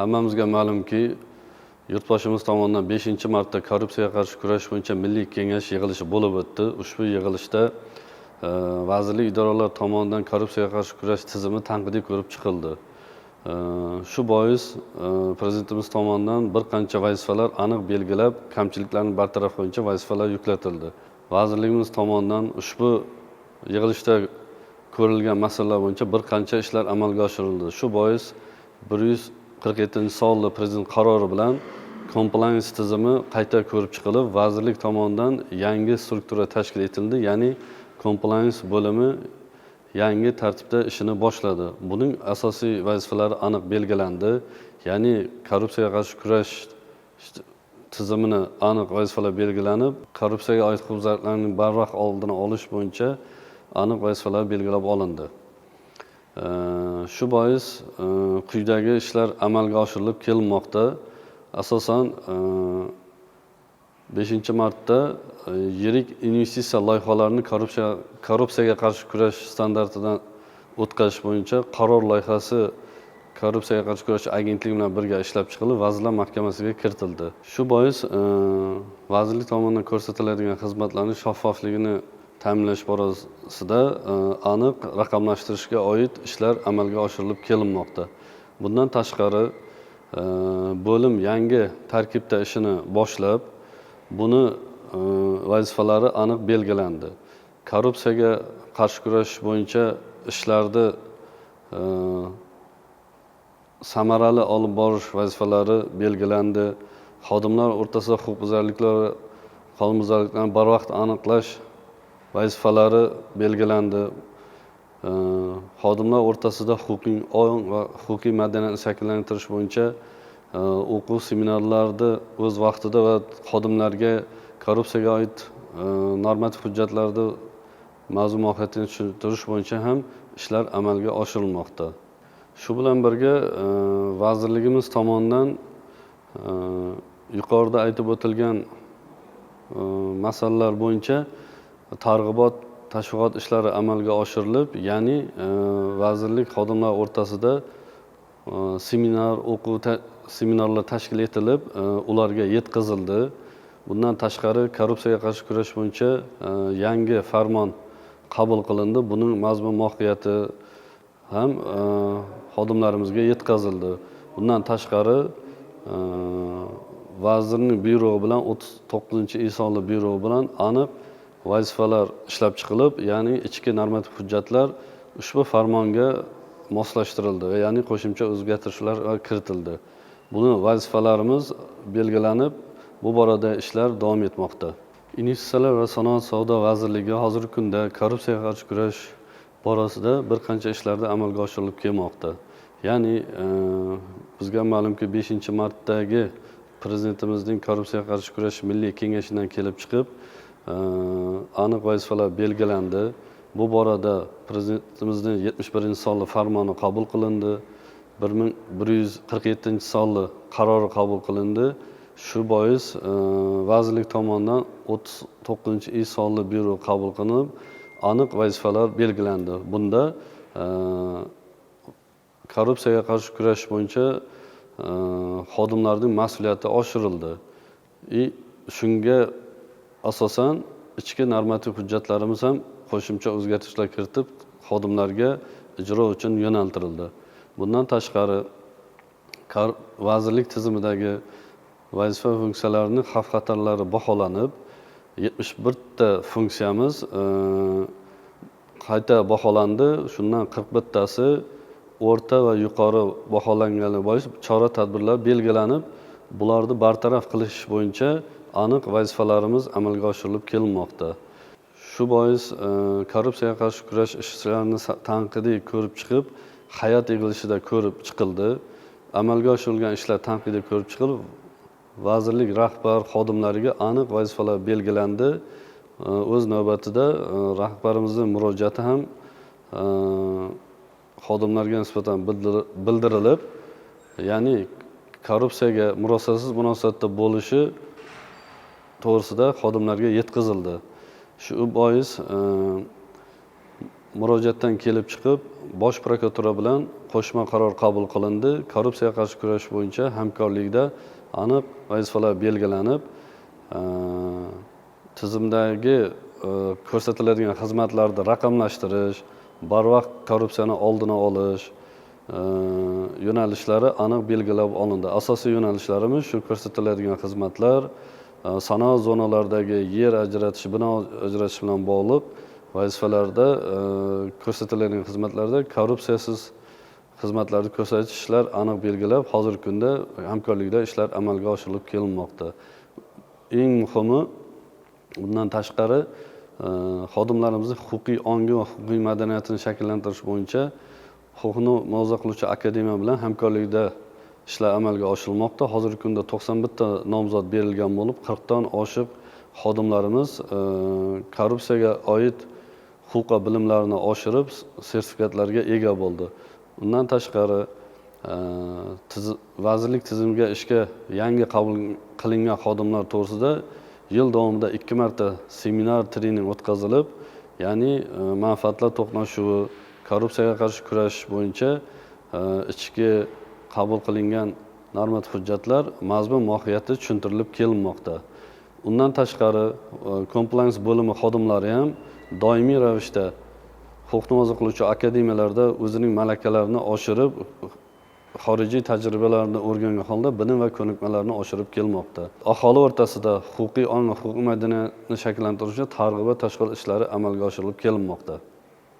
Hammamizga ma'lumki, yurtboshimiz tomonidan 5-marta korrupsiyaga qarshi kurash bo'yicha milliy kengash yig'ilishi bo'lib o'tdi. Ushbu yig'ilishda vazirlik idoralar tomonidan korrupsiyaga qarshi kurash tizimi tanqidiy ko'rib chiqildi. Shu bois prezidentimiz tomonidan bir qancha vazifalar aniq belgilab, kamchiliklarni bartaraf bo'yicha vazifalar yuklatildi. Vazirligimiz tomonidan ushbu yig'ilishda ko'rilgan masalalar bo'yicha bir qancha ishlar amalga oshirildi. Shu bois 147-sonli prezident qarori bilan compliance tizimi qayta ko'rib chiqilib, vazirlik tomonidan yangi struktura tashkil etildi, ya'ni compliance bo'limi yangi tartibda ishini boshladi. Buning asosiy vazifalari aniq belgilandi, ya'ni korrupsiyaga qarshi kurash tizimini aniq vazifalar belgilanib, korrupsiyaga oid huquqbuzarliklarning barvaqt oldini olish bo'yicha aniq vazifalar belgilab olindi. Shu bois quyidagi ishlar amalga oshirilib kelinmoqda. Asosan 5-martda yirik investitsiya loyihalarini korrupsiyaga qarshi kurash standartidan o'tkazish bo'yicha qaror loyihasi korrupsiyaga qarshi kurash agentligi bilan birga ishlab chiqilib, Vazirlar Mahkamasiga kiritildi. Shu bois vazirlik tomonidan ko'rsatiladigan xizmatlarning shaffofligini ta'minlash borasida aniq raqamlashtirishga oid ishlar amalga oshirilib kelinmoqda. Bundan tashqari, bo'lim yangi tarkibda ishini boshlab, buni vazifalari aniq belgilandi. Korrupsiyaga qarshi kurashish bo'yicha ishlarni samarali olib borish vazifalari belgilandi. Xodimlar o'rtasida huquqbuzarliklar, qonunbuzarliklarni barvaqt aniqlash vazifalari belgilandi. Xodimlar o'rtasida huquqiy ong va huquqiy madaniyatni shakllantirish bo'yicha o'quv seminarlarni o'z vaqtida va xodimlarga korrupsiyaga oid normativ hujjatlarni mavzu mohiyatini tushuntirish bo'yicha ham ishlar amalga oshirilmoqda. Shu bilan birga vazirligimiz tomonidan yuqorida aytib o'tilgan masalalar bo'yicha targ'ibot tashviqot ishlari amalga oshirilib, ya'ni vazirlik xodimlari o'rtasida seminar, o'quv seminarlar tashkil etilib, ularga yetkazildi. Bundan tashqari, korrupsiyaga qarshi kurash bo'yicha yangi farmon qabul qilindi. Buning mazmun mohiyati ham xodimlarimizga yetkazildi. Bundan tashqari, vazirning buyrug'i bilan, 39-sonli buyrug'i bilan aniq vazifalar ishlab chiqilib, ya'ni ichki normativ hujjatlar ushbu farmonga moslashtirildi va ya'ni qo'shimcha o'zgartirishlar kiritildi. Buni vazifalarimiz belgilanib, bu borada ishlar davom etmoqda. Investitsiyalar va sanoat savdo vazirligi hozirgi kunda korrupsiyaga qarshi kurash borasida bir qancha ishlarni amalga oshirilib kelmoqda. Ya'ni bizga ma'lumki, 5-martdagi prezidentimizning korrupsiyaga qarshi kurash milliy kengashidan kelib chiqib, aniq vazifalar belgilandi. Bu borada prezidentimizning 71-sonli farmoni qabul qilindi, 1147-sonli qarori qabul qilindi. Shu bois vazirlik tomonidan 39-sonli buyruq qabul qilinib, aniq vazifalar belgilandi. Bunda korrupsiyaga qarshi kurash bo'yicha xodimlarning mas'uliyati oshirildi и shunga asosan ichki normativ hujjatlarimiz ham qo'shimcha o'zgartirishlar kiritib, xodimlarga ijro uchun yo'naltirildi. Bundan tashqari, vazirlik tizimidagi vazifa funksiyalarining xavf xatarlari baholanib, 71 ta funksiyamiz qayta baholandi. Shundan 41 tasi o'rta va yuqori baholangani bois chora tadbirlar belgilanib, bularni bartaraf qilish bo'yicha aniq vazifalarimiz amalga oshirilib kelinmoqda. Shu bois korrupsiyaga qarshi kurash ishlarini tanqidiy ko'rib chiqib, hay'at yig'ilishida ko'rib chiqildi. Amalga oshirilgan ishlar tanqidiy ko'rib chiqilib, vazirlik rahbar xodimlariga aniq vazifalar belgilandi. O'z navbatida rahbarimizning murojaati ham xodimlarga nisbatan bildirilib, ya'ni korrupsiyaga murosasiz munosabatda bo'lishi to'g'risida xodimlarga yetkazildi. Shu bois Murojaatdan kelib chiqib, Bosh prokuratura bilan qo'shma qaror qabul qilindi. Korrupsiyaga qarshi kurashish bo'yicha hamkorlikda aniq vazifalar belgilanib, tizimdagi ko'rsatiladigan xizmatlarni raqamlashtirish, barvaqt korrupsiyani oldini olish yo'nalishlari aniq belgilab olindi. Asosiy yo'nalishlarimiz shu ko'rsatiladigan xizmatlar, sanoat zonalaridagi yer ajratish, bino ajratish bilan bog'liq vazifalarda, ko'rsatiladigan xizmatlarda korrupsiyasiz xizmatlarni ko'rsatish ishlar aniq belgilab, hozirgi kunda hamkorlikda ishlar amalga oshirilib kelinmoqda. Eng muhimi, bundan tashqari, xodimlarimizni huquqiy ongi va huquqiy madaniyatini shakllantirish bo'yicha huquqni muhofaza qiluvchi akademiya bilan hamkorlikda ishlar amalga oshirilmoqda. Hozirgi kunda 91 ta nomzod berilgan bo'lib, 40 dan oshiq xodimlarimiz korrupsiyaga oid huquq va bilimlarini oshirib, sertifikatlarga ega bo'ldi. Undan tashqari, vazirlik tizimiga ishga yangi qabul qilingan xodimlar to'g'risida yil davomida 2 marta seminar trening o'tkazilib, ya'ni manfaatlar to'qnashuvi, korrupsiyaga qarshi kurashish bo'yicha ichki qabul qilingan normativ hujjatlar mazmun mohiyati tushuntirilib kelinmoqda. Undan tashqari, komplaens bo'limi xodimlari ham doimiy ravishda huquqni muhofaza qiluvchi akademiyalarda o'zining malakalarini oshirib, xorijiy tajribalarni o'rgangan holda bilim va ko'nikmalarni oshirib kelmoqda. Aholi o'rtasida huquqiy ong va huquqiy madaniyatni shakllantirish uchun targ'ibot tashkil ishlari amalga oshirilib kelinmoqda.